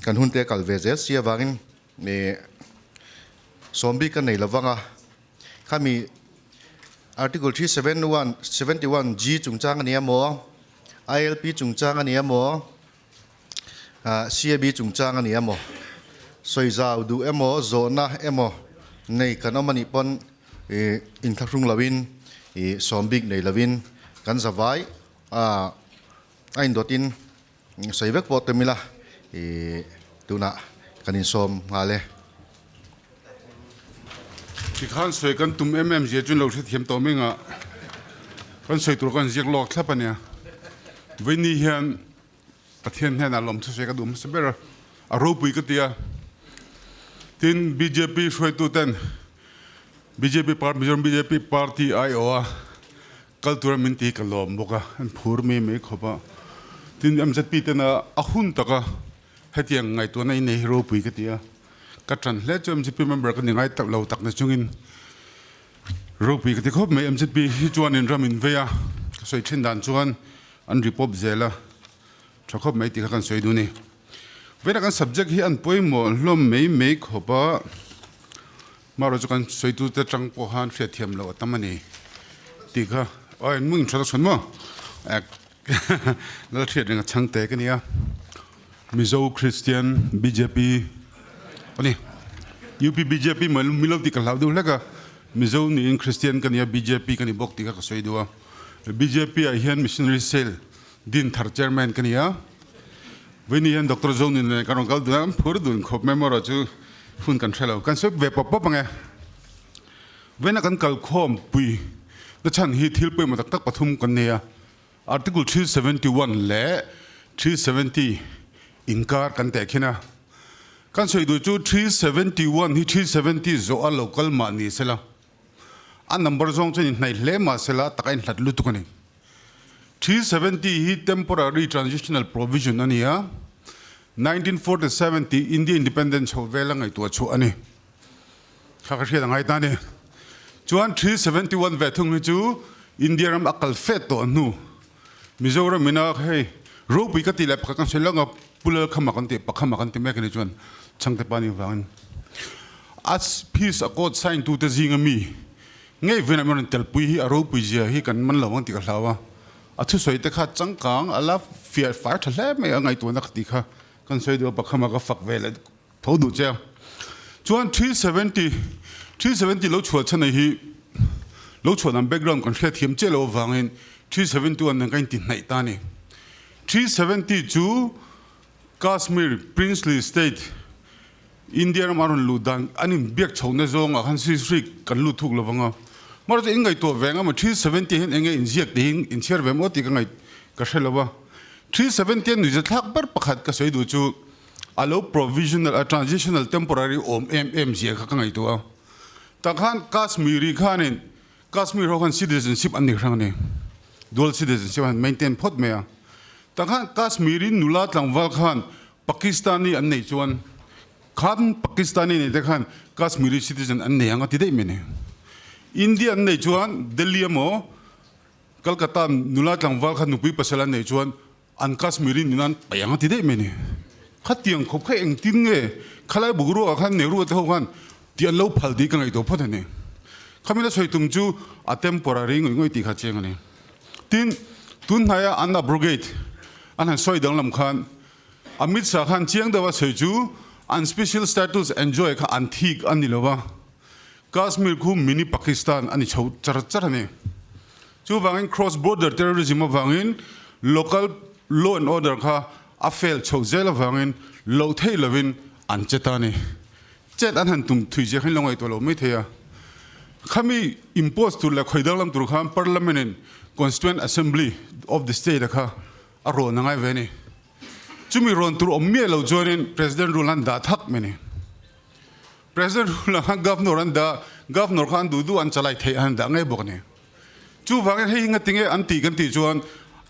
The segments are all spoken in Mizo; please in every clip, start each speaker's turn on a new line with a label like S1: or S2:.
S1: Kan hun te kal ve zel si avangin ih sawm bik ka nei lovang a, khami Article 371 71 G chungchang a ni emaw, ILP chungchang a ni emaw, CAB chungchang a ni emaw, sawi zau duh emaw, zawhna emaw nei kan awm a nih pawn ih inthlahrung loin ih sawm bik nei loin kan zavai a a indawtin sawi vek pawh tum ila ih tunah kan insawm nghal e.
S2: Tikhan sawi kan tum em em zia chu lo hrethiam tawh mai ngah kan sawi tur kan ziak lawk thlap a nia. Vawiini hian Pathian hnenah lawmthu sawi ka duh hmasa ber a, a ropui ka ti a. Tin, bjp hruaituten Bjp party Mizoram bjp party aiawha kal tura min ti hi ka lawm bawk a, an phur mai mai khawp a. Tin, mzp tena a hun taka hetiang ngaihtuahna in nei hi ropui ka ti a, ka ṭan hle chu mzp member ka ni ngai tak lo tak na chungin ropui ka ti khawp mai. Mzp hi chuanin ram in vei a, ka sawi ṭhin dan chuan an ri pawp zel a, ṭha khawp mai tih kha kan sawi duh a ni. Vawiina kan subject hi an pawimawh hlawm mai mai khawp a, Marawh chu kan sawitute atang pawh khan hriatthiam loh a tam a ni tih kha aw in mung inhrat a chhawn maw lal hriat reng a chhang te ka nia Mizo Christian bjp a ni UP bjp mai milo tih ka hlau deuh hlek a Mizo niin Christian ka nia bjp ka ni bawk tih kha ka sawi duh a bjp ah hian missionary cell din thar chairman ka ni a Vawiini hian Doctor Zonin nen kan rawn kal dun a, kan phur dun khawp mai maw erawh chu hun kan hre lo. Kan sawi ve pawp pawp ang e. Vawiina kan kal khawm pui na chhan hi thil pawimawh tak tak pathum kan nei a, Article 371 leh 370 inkar kan teh khin a. Kan sawi duh chu 371 hi 370 zawh a lo kal mah ni sela, a number zawng chuan inhnaih hle mah sela taka inhlat lutuk a ni. 370 hi temporary transitional provision a ni a, 1947 tih India independence chhoh vela ngaihtuah chhuah a ni. Kha ka hriat a ngai ta a ni. Chuan 371 ve thung hi chu India ram a kal fet tawh hnu Mizoram ina hei ropui ka tih leh pakhat kan sawi lawk a, Pu Lalkhama kan tih, Pakhama kan ti mek a ni chuan Chhangte pa nih vangin a peace accord sign tute zinga mi Ngei vin a rawn telpui hi a ropui zia hi kan man lo ang tih ka hlau a, a thusawi te kha changkang a la fiah fai tha hle mai a ngaihtuahna ka tih kha kan sawi duh a, pakhama ka fak ve leh tho duh che a. Chuan 370, 370 lo chhuah chhan hi lo chhuah dan background kan hriatthiam chiah loh avangin 371 nen ka inti hnaih ta a ni. 370 chu Kashmir princely state India ram a rawn luh dan an inbiak chhohna zawngah khan Sri Sri kan lut thuk lo vang a. Mahse in ngaihtuah ve ang a maw 370 hian enge inziak tih hi inchhiar ve maw tih ka ngaih ka hre lo a. 370 a nuihza thlak ber pakhat ka sawi duh chu a lo provisional a transitional temporary awm em em zia kha ka ngaihtuah a. Tah khan Kashmiri khanin Kashmir ho khan citizenship an nei hrang a ni. Dual citizenship an maintain phawt mai a. Tah khan Kashmiri nula tlangval khan Pakistani an neih chuan khan Pakistani nei te khan Kashmiri citizen an nei ang a ti daih mai ni. India an neih chuan Delhi emaw Calcutta nula tlangval khan nupui pasal an neih chuan an Kashmiri nin an paih ang a ti daih mai ni. Khatiang khawp kha engtin nge khalai bukruakah khan Nehru te ho khan tih an lo phal tih ka ngaihtuah phawt a ni. Khami la sawi tum chu a temporary ngawih ngawih tih kha chiang a ni. Tin, tun hnaia an abrogate an han sawi danglam khan Amit Shah khan chiang deuha sawi chu an special status enjoy kha an thik a ni lo va, Kashmir khu mini Pakistan a ni chho char char a ni. Chuvangin cross border terrorism avangin local law and order kha a fail chho zel avangin loh theih lovin an che ta a ni. Chet an han tum thui zia khan lo ngaihtuah lo mai thei a. Khami impose tur leh khawi danglam tur khan Parliament in Constituent Assembly of the state a kha a rawn a ngai ve a ni. Chumi rawn tur awm miah lo chuanin President rule an dah thak mai a ni. President rule ah khan Governor an dah, Governor kha an duh duh an chalai theih an dah ngei bawk a ni. Chuvangin hei hi ngatinge an tih kan tih chuan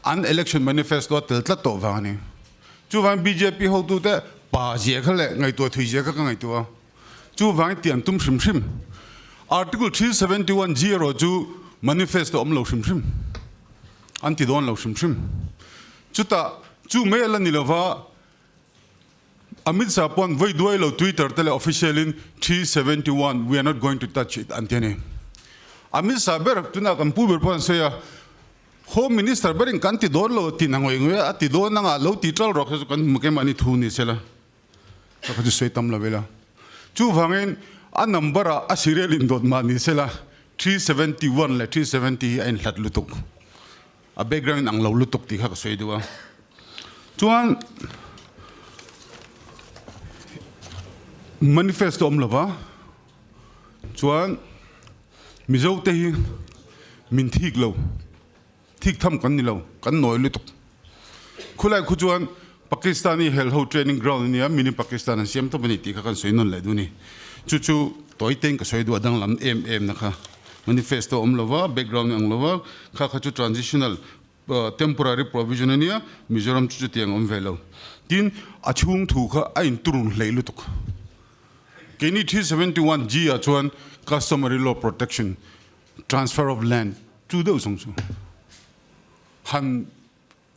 S2: an election manifesto a tel tlat tawh vang a ni. Chuvangin bjp hotute pa zia kha leh ngaihtuah thui zia kha ka ngaihtuah a. Chuvangin tih an tum hrim hrim. Article 371 G erawh chu manifesto awm lo hrim hrim. An ti dawn lo hrim hrim. Chutah chu mai a la ni lova, Amit Shah pawn vawi duai lo Twitter te leh official in 371 we are not going to touch it an ti a ni. Amit Shah ber tunah kan pu ber pawh an sawi a, Home Minister berin kan ti dawn lo ti na ngawih ngawih a, a ti dawn anga lo ti ṭal rawh kha chu kan hmu keimahni thu ni sela ka kha chu sawi tam lo ila. Chuvangin a number ah a serial in dawt mah ni sela 371 leh 370 hi a inhlat lutuk. A background in ang lo lutuk tih kha ka sawi duh a. Chuan manifesto awm lova chuan Mizo te hi min thik lo, thik tham kan ni lo, kan nawi lutuk. Khulai khu chuan Pakistani hel ho training ground a nia, mini Pakistan an siam tawp a ni tih kha kan sawi nawn leh duh a ni. Chu chu tawi teng ka sawi duh a danglam em em na kha. Manifesto awm lova, background ang lova, kha kha chu transitional temporary provision a nia, Mizoram chu chutiang awm ve lo. Tin, a chhung thu kha a inturun hleih lutuk. Keini 371 G ah chuan customary law protection, transfer of land chu deuh zawng chu han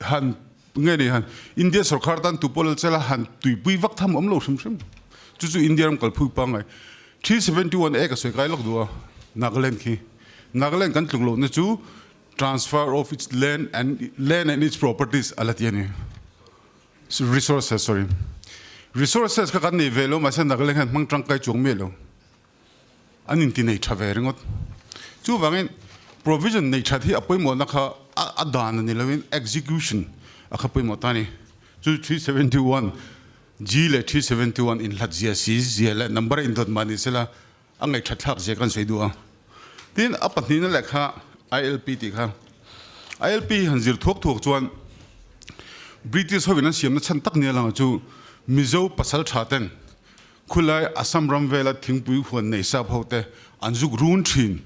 S2: han nge ni han India sorkar tan tu pawh lal chela han tuipui vak tham awm lo hrim hrim. Chu chu India ram kalphui pangngai. 371 A ka sawi kai lawk duh a, Nagaland khi. Nagaland kan tluk lohna chu transfer of its land and land and its properties a la ti a ni. Resources sorry. Resources kha kan nei ve lo mahse Nagaland hian hmang tangkai chuang miah lo. An inti nei tha ve ringawt. Chuvangin provision nei that hi a pawimawhna kha a dan a ni loin execution a kha pawimawh ta a ni. Chu 371 G leh 371 inhlat zia si zia leh number a indawt mah ni sela a ngaihthat thlak zia kan sawi duh a. Tin, a pahnihna leh kha ILP tih kha. ILP hi han zir thuak thuak chuan British hovin an siamna chhan tak nia lang chu Mizo pasal tha ten khulai Assam ram vela thingpui huan nei sap ho te an zuk run thin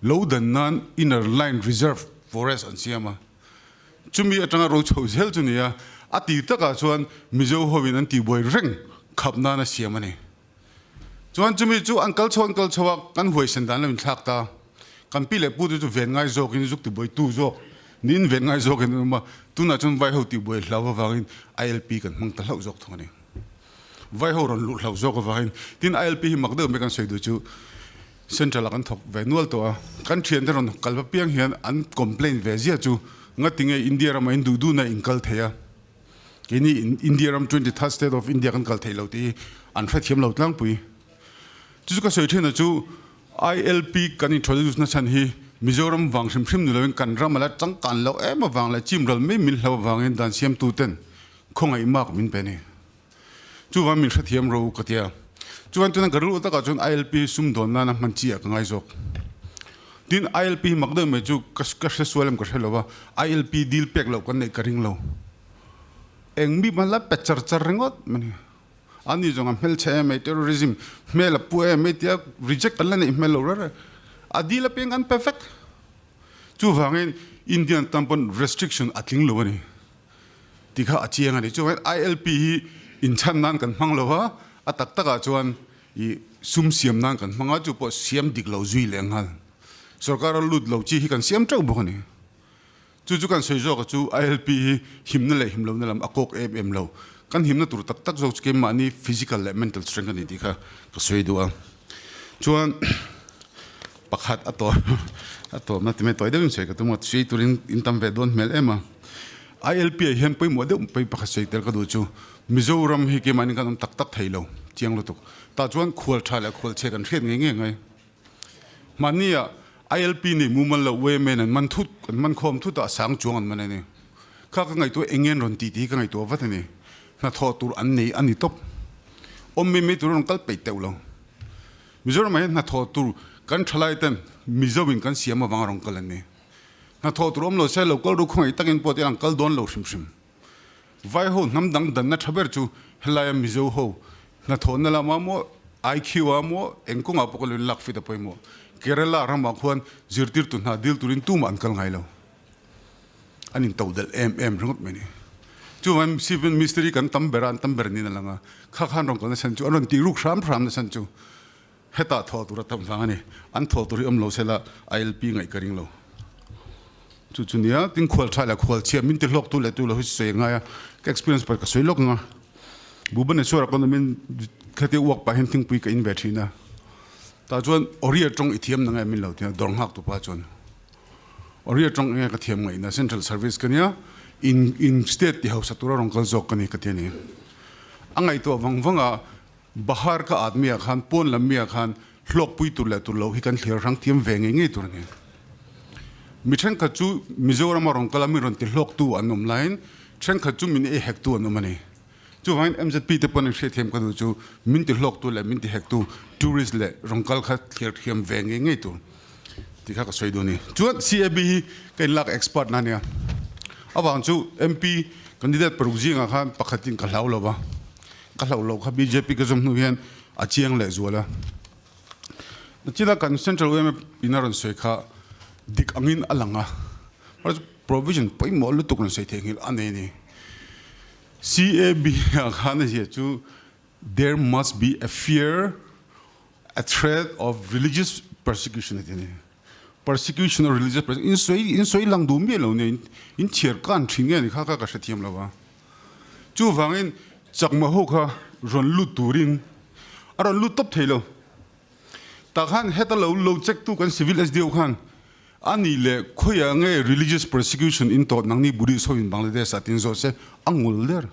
S2: lo dan nan Inner Line Reserve Forest an siam a. Chumi atanga ro chho zel chu nia a ti takah chuan Mizo hovin an tihbuai reng khap nan a siam a ni. Chuan chumi chu an kal chho an kal chho a, kan huaisen dan lo inthlak ta. Kan pi leh pute chu ven ngai zawkin zuk tibuai tu zawk niin ven ngai zawkin an awm a, tunah chuan vaiho tihbuai hlau avangin ILP kan hmang ta hlauh zawk thung a ni. Vaiho rawn luh hlauh zawk avangin tin ILP hi mak deuh mai kan sawi duh chu Central ah kan thawk ve nual tawh a, kan thiante rawn kal va piang hian an complain ve zia chu ngatinge India ramah in duh duhna in kal thei a, Keini India ram 23rd state of India kan kal theih lo tih hi an hrethiam lo tlangpui. Chu chu ka sawi thin a chu ILP kan introduce na chhan hi Mizoram vang hrim hrim ni loin kan ram a la changkan loh em avang leh chim ral mai min hlo avangin dan siamtu ten khawngaih mak min pe ni. Chuvang min hrethiam ro ka tia. Chuan tuna ka rilru takah chuan ILP sumdawn nana hman chi ah ka ngai zawk. Tin ILP hi mak deuh mai chu ka ka hre sual em ka hre lo va, ILP dil pek loh kan neih ka ring lo. Eng mi hman la pe char char ringawt mai ni. Ani zawng a hmelchhe em mai, terrorism hmel a pu em mai tia reject kan la neih hmel lo reng reng. A dil apiang an pe vek. Chuvangin Indian tan pawn restriction a tling lo a ni. Ti kha a chiang a ni. Chuan ILP hi inchhan nan kan hmang lo a, a tak takah chuan i sum siam nan kan hmang a, chu pawh siam dik lo zui leh nghal. Sorkar a lut lo chi hi kan siam teuh bawk a ni. Chu chu kan sawi zawk a chu ILP hi himna leh him lohna lam a kawk em em lo. Kan himna tur tak tak zawk chu keimahni physical leh mental strength a ni tih kha ka sawi duh a. Chuan pakhat a tawp a tawpna ti mai tawi deuhin sawi ka tum a, sawi turin in tam ve dawn hmel em a. ILP ah hian pawimawh deuh pawih pakhat sawi tel ka duh chu Mizoram hi keimahni kan awm tak tak thei lo chiang lutuk. Tah chuan khual tha leh khual chhe kan hriat ngei ngei ngai. Mahni ah ILP nei mumal loh women an man thut an man khawm thut a, a sang chuang an man a ni. Kha ka ngaihtuah eng nge an rawn tih tih hi ka ngaihtuah vat a ni. Hnathawh tur an nei a ni tawp. Awm mai mai tur an rawn kal peih teuh lo. Mizoram ah hian hnathawh tur kan thalai ten Mizo in kan siam avang a rawn kal an ni. Hnathawh tur awm lo se lo kal ru khawngaih takin pawh tiang an kal dawn lo hrim hrim. Vai ho hnam dang danna tha ber chu helaia Mizo ho hnathawhna lama maw IQ ah maw eng kawngah pawh ka lo in lak fit a pawimawh. Kerala ramah khuan zirtirtu hna dil turin tumah an kal ngai lo. An in to delh em em ringawt mai ni. Chuvangin civil mistiri kan tam ber a, an tam ber niin a lang a. Kha khan rawn kalna chhan chu an rawn tih ruk hram hramna chhan chu hetah thawh tur a tam vang a ni. An thawh tur hi awm lo sela ILP ngaih ka ring lo. Chu chu nia, tin khual tha leh khual chhia min ti hlawk tu leh tu lo hi sawi a ngai a, ka experience pakhat ka sawi lawk ang a. Bhubaneswar ah kawng awmin khatia uak pah hian thingpui ka in ve thin a. Tah chuan Oriya tawng i thiam na nge min lo ti a, dawr nghak tu pa chuan. Oriya tawng enge ka thiam ngaihna Central Service ka nia, in in state ti hausa tura rawn kal zawk ka ni ka ti a ni. A ngaihtuah vang vang a, Bahar ka at mi ah khan pawn lam mi ah khan hlawkpui tur leh tur loh hi kan thlir hrang thiam ve ngei ngei tur a ni. Mi thenkhat chu Mizoram a rawn kal a mi rawn ti hlawktu an awm laiin thenkhat chu min ei hektu an awm a ni. Chuvangin MZP te pawn an hriatthiam ka duh chu min ti hlawktu leh min ti hektu tourist leh rawn kal kha thlir thiam ve ngei ngei tur tih kha ka sawi duh a ni. Chuan CAB hi ka inlak expert na a nia. Avang chu MP candidate paruk zingah khan pakhatin ka hlau lo va, ka hlauh loh kha bjp ka zawm hnu hian a chiang leh zual a. China kan Central yma in a rawn sawi kha dik angin a lang a, provision pawimawh lutuk rawn sawi theihnghilh a nei a ni. CAB ah khan a zia chu there must be a fear, a threat of religious persecution a ti a ni. Persecution of religious persecution in sawi in sawi lang duh miah lo nia in chhiar kan thin nge ni kha kha ka hrethiam lo a. Chuvangin chakma ho kha rawn lut turin a rawn lut tawp thei lo. Tah khan heta lo lo check tu kan civil SDO khan a nih leh khawiah nge religious persecution in tawh nangni Buddhist ho in Bangladesh ah tin zawh se a ngul der.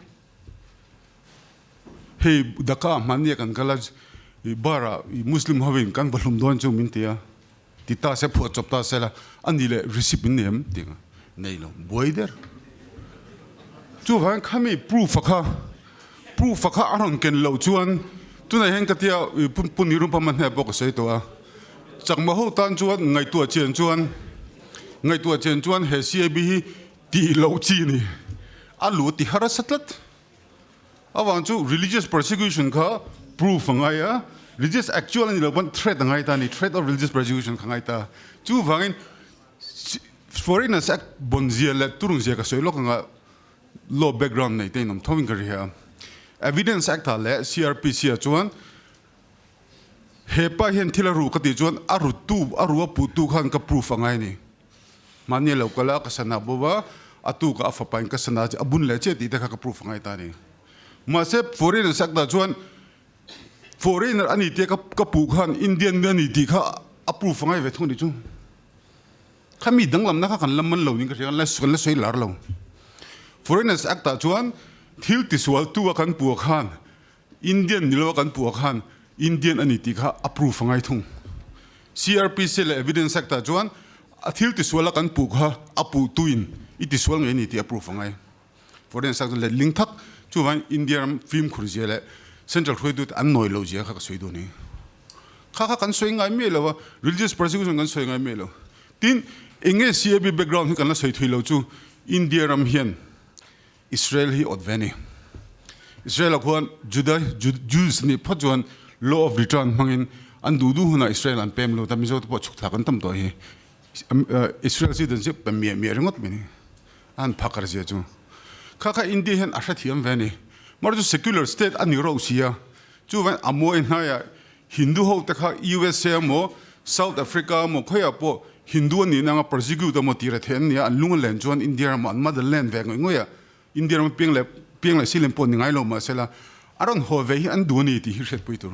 S2: Hei Dhaka ah hmanni a kan kal a bar ah Muslim ho in kan va hlum dawn chu min ti a ti ta se phuah chawp ta se la a nih leh receipt min nei em ti ang nei lo buai der. Chuvangin khami proof a kha proof a kha a rawn ken loh chuan tunah hian ka tia Puni Rumpama hneh pawh ka sawi tawh a chakma ho tan chuan ngaihtuah chian chuan ngaihtuah chian chuan he CAB hi tih loh chi a ni a lu ti harsa tlat. Avang chu religious persecution kha proof a ngai a, religious actual a ni lo pawn threat a ngai ta a ni, threat of religious persecution kha a ngai ta. Chuvangin foreigners act bawn zia leh turung zia ka sawi lawk anga law background nei te in awm tho in ka ri a. Evidence act ah leh CRPC ah chuan he pa hian thil a ru ka tih chuan a rutu a ru a puhtu khan ka proof a ngai a ni. Mahni a lo kal a, ka sana bo va, a tukah a fapain ka sana chu a bun leh chiah tih te kha ka proof a ngai ta a ni. Mahse, foreigner sak dah chuan foreigner a ni tia ka ka puh khan Indian a ni tih kha a proof a ngai ve thung a ni chu. Kha mi danglamna kha kan la man lo niin ka hria, kan la kan la sawi lar lo. Foreigners Act ah chuan thil tisual tu a kan puh khan Indian ni lo a kan puh ah khan Indian a ni tih kha a proof a ngai thung. CRPC leh Evidence Act ah chuan a thil tisual a kan puh kha a puh tuin i tisual ngei a ni tih a proof a ngai. Forensic Act chuan letling thak chuvangin India ram fimkhur zia leh Central hruaitute an nawi loh zia kha ka sawi dawn a ni. Kha kha kan sawi ngai miah lo a, religious persecution kan sawi ngai miah lo. Tin, eng nge CAB background hi kan la sawi thui lo chu India ram hian Israel hi awt ve a ni. Israel ah khuan Juda, Jews nih phawt chuan law of return hmangin an duh duh hunah Israel an pem lut a, Mizo te pawh chhuk thlak an tam tawh hi. Israel citizenship pe miah miah ringawt mai ni. A han phakar zia chu. Kha kha India hian a hrethiam ve a ni. Mahse chu secular state a ni rauh si a, chuvain a mawi hnaiah Hindu ho te kha USA emaw South Africa emaw khawiah pawh Hindu an nih nanga persecute emaw tih rethei an nia, an lung a len chuan India ramah an motherland ve ngawih ngawih a, India rama piang leh piang leh silem pawh ni ngai lo mahsela a rawn haw ve hi an duh a ni tih hi hriatpui tur.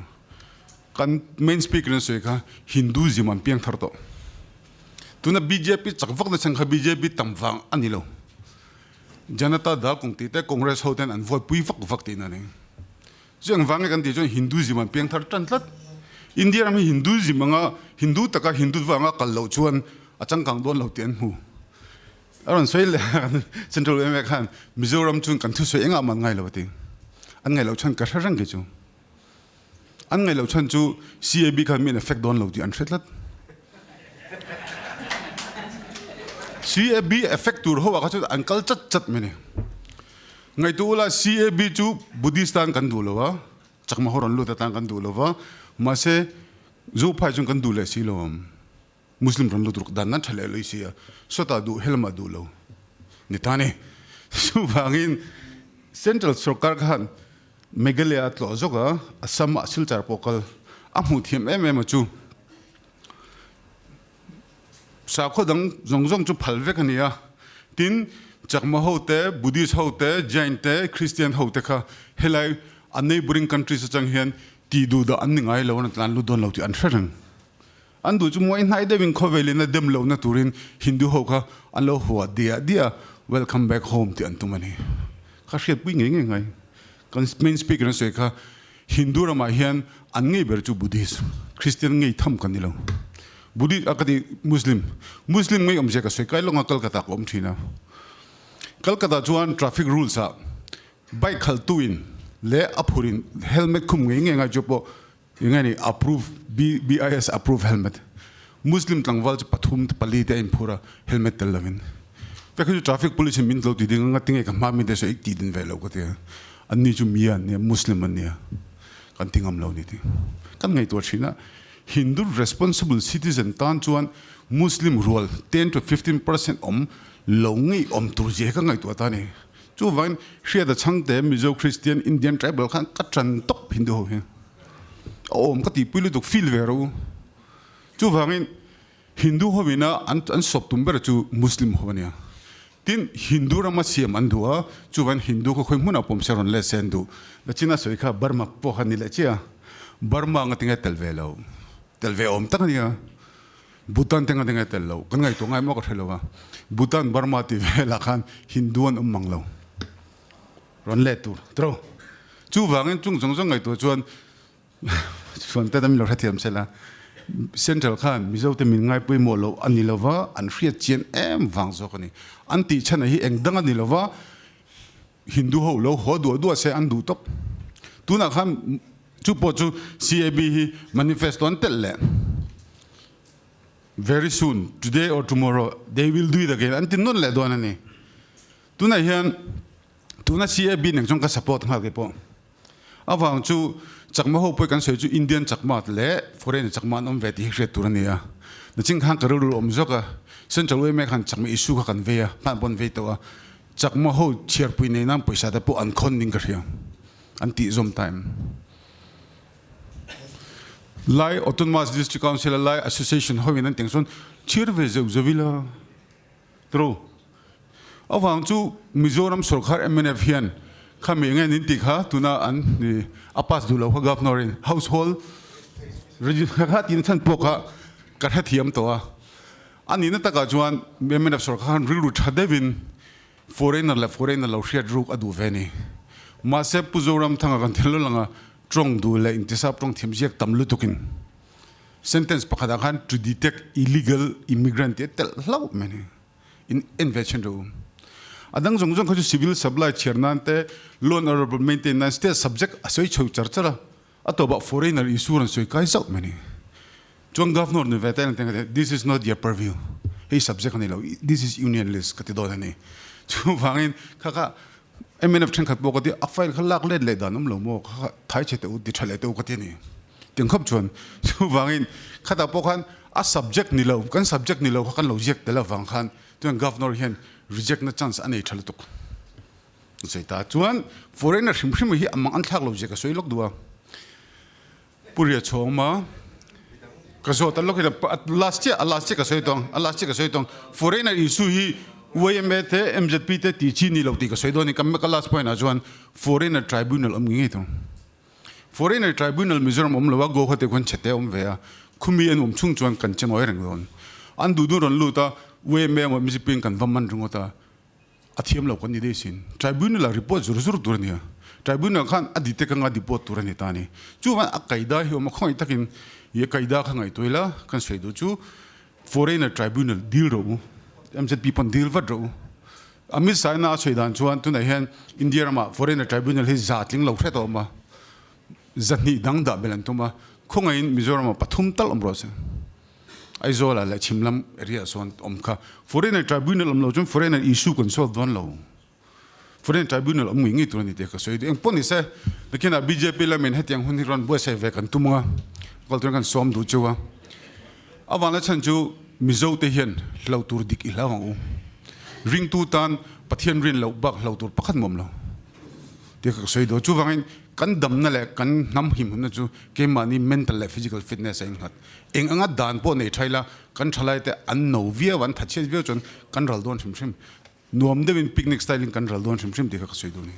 S2: Kan main speaker in a sawi kha Hinduism an piang thar tawh. Tuna bjp chak vak na chhan kha bjp tam vang a ni lo. Janata Dal kawng tih te Congress ho ten an vote pui vak vak tihna a ni. Chu engvang nge kan tih chuan Hinduism an piang thar tan tlat. India ram hi Hinduism anga Hindu taka Hindutva anga kal loh chuan a changkang dawn lo tih an hmu. A rawn sawi leh Central yma khan Mizoram chuan kan thusawi engah mah an ngai lo a ti. An ngaih loh chhan ka hre reng kei chu. An ngaih loh chhan chu CAB khan mi an affect dawn lo tih an hre tlat. CAB affect tur ho ah kha chuan an kal chat chat mai a ni. Ngaihtuah ula, CAB chu Buddhist tan kan duh lo a, Chakma ho rawn lut atan kan duh lo va, mahse Zophai chuan kan duh leh si lo ang. Muslim rawn lut ruk dan nan tha leh loi si a, sawtah duh helamah duh lo ni ta ni. Chuvangin Central sorkar khan Meghalaya a tlawh zawk a, Assam ah Silchar pawh kal a hmuh thiam em em a chu. Sakhaw dang zawng zawng chu phal vek a ni a, tin Chakma ho te, Buddhist ho te, Jain te, Christian ho te kha helai a neighbouring countries atang hian tih duh dah an ni ngai lo, an tlan lut dawn lo tih an hre reng. An duh chu muai hnai deuhin khawvelin a dem lohna turin Hindu ho kha an lo hua diah diah a, welcome back home tih an tum a ni. Kha hriatpui ngei ngei ngai. Kan main speaker an sawi kha Hindu ramah hian an ngei ber chu Buddhist, Christian ngei tham kan ni lo. Buddhist a ka ti Muslim, Muslim ngei awmzia ka sawi kai lawnga Kolkata ka awm thin a. Kolkata chuan traffic rules ah bike khaltu in leh a phur in helmet khum ngei ngei ngai chu pawh eng nge ni approve BIS approve helmet. Muslim tlangval chu pathum te pali te a inphur a helmet tel lovin. Vek hi chu traffic police in min lo ti ding a ngatinge ka hma mi te saw ik ti din ve lo ka ti a. Anni chu mi an nia Muslim an nia kan ti ngam lo ni ti. Kan ngaihtuah thin a. Hindu responsible citizen tan chuan Muslim rual 10 to 15% awm lo ngei awm tur zia hi ka ngaihtuah ta a ni. Chuvangin Hriata Chhangte Mizo Christian Indian tribal khan ka tan tawp Hindu ho hi. A awm ka tihpui lutuk feel ve rawh u. Chuvangin Hindu ho ina an an sawp tum ber chu Muslim ho ania. Tin, Hindu rama siam an duh a, chuvangin Hindu kha khawi hmunah pawm se rawn let se an duh. Nachina sawi kha Burma pawh kha ni leh chiah a, Burma anga tinge tel ve lo, tel ve awm tak ania. Bhutan te anga tinge tel lo, kan ngaihtuah ngai maw ka hre lo a. Bhutan, Burma tih velah khan Hindu an awm mang lo. Rawn let tur, tiro. Chuvangin chung zawng zawng ngaihtuah chuan Chuan te min lo hrethiam sela, Central khan Mizo te min ngai pawimawh loh a ni lova, an hriat chian em vang zawk a ni. An tih chhan hi eng dang a ni lova, Hindu ho lo haw duah duah se an duh tawp. Tunah khan chu pawh chu CAB hi manifesto an telh leh. Very soon, today or tomorrow, they will do it again an ti nawn leh dawn a ni. Tunah hian tuna CAB nen chuan ka support nghal kei pawh. Avang chu Chakma ho pawh kan sawi chu Indian Chakma leh foreign Chakma an awm ve tih hi hriat tur a ni a. Nachin khan ka rilru awm zawk a, Central yma khan Chakma issue kha kan vei a, hman pawh an vei tawh a, Chakma ho chhiarpui nei nan pawisa te pawh an khawn ning ka hria, an tih zawm ta em? Lai Autonomous District Council a Lai Association ho in an tih ang chuan chhiar ve zeuh zeuh ila. True. Avang chu Mizoram sorkar mnf hian khami enge nin tih kha tuna an a pass duh lo kha governor in household register kha tina chhan pawh kha ka hrethiam tawh a. A nihna takah chuan mnf sorkar khan rilru tha deuhin foreigner leh foreigner lo hriat ruk a duh ve a ni. Mahse Pu Zoramthanga kan thil lo lang a, tawng duh leh intisap tawng thiam ziak tam lutukin Sentence pakhat ah khan to detect illegal immigrant tih a telh hlauh mai a ni. In en ve chhin rawh u. A dang zawng zawng kha chu civil supply chhiar nan te, law and order maintain nan state subject a sawi chho char char a, a tawpah foreigner issue rawn sawi kai zauh mai a ni. Chuan governor ni ve te an ti this is not your purview, hei subject a ni lo, this is union list ka ti dawn a ni. Chuvangin kha kha mnf thenkhat pawh ka ti a file kha lak let leh dan awm lo maw kha kha thai chhe teh u ti tha leh teh u ka ti a ni. Tiang khawp chuan chuvangin khatah pawh khan a subject ni lo kan subject ni lo kha kan lo ziak tel avang khan chuan governor hian reject na chance a nei tha lutuk. Sawi ta chuan foreigner hrim hrim hi a mang an thlak lo zia ka sawi lawk duh a. Pu Ria Chhawng ma ka zawt a lawk hi last chiah a last chiah ka sawi tawng a last chiah ka sawi tawng foreigner issue hi YMA te MZP te tih chi ni lo tih ka sawi dawn a ni ka last point ah chuan foreigner tribunal awm ngei ngei tawng. Foreigner Tribunal Mizoram awm lo a, Guwahati khuan chhete a awm ve a, khumi an awm chhung chuan kan che ngawi reng dawn. An duh dun rawn lut a, YMA emaw MZP in kan va man ringawt a, a thiam lo kan ni daih sin. Tribunal ah report zur zur tur a nia. Tribunal khan a dite ka nga deport tur a ni ta a ni. Chuvan a kaida hi awm a, khawngaih takin i a kaida kha ngaihtuah ila, kan sawi duh chu Foreigner Tribunal deal rawh u, MZP pawn deal vat rawh u. Amit Shah ina a sawi dan chuan tunah hian India ramah Foreigner Tribunal hi za tling lo hret a awm a, zahnih dang dah belh an tum a, khawngaihin Mizoramah pathum tal awm rawh se. Aizawlah leh chhim lam area ah sawn awm kha. Foreigner Tribunal awm lo chuan Foreigner issue kan solve dawn lo. Foreign Tribunal awm ngei ngei tur a ni tih ka sawi duh. Engpawh ni se, nakinah bjp lamin hetiang hun hi rawn buatsaih ve kan tum ang a, kal turin kan sawm duh cheu a. A vangla chhan chu Mizo te hian hlo tur dik i hlau ang u. Ringtu tan Pathian rin loh bak hlo tur pakhat mawm lo tih ka sawi duh. Chuvangin kan damna leh kan hnam himhunna chu keimahni mental leh physical fitness a innghat. Eng anga dan pawh nei tha ila kan thalaite an no viau, an thatchhiat viau chuan kan ral dawn hrim hrim. Nuam deuhin picnic style in kan ral dawn hrim hrim tih kha ka sawi duh a ni.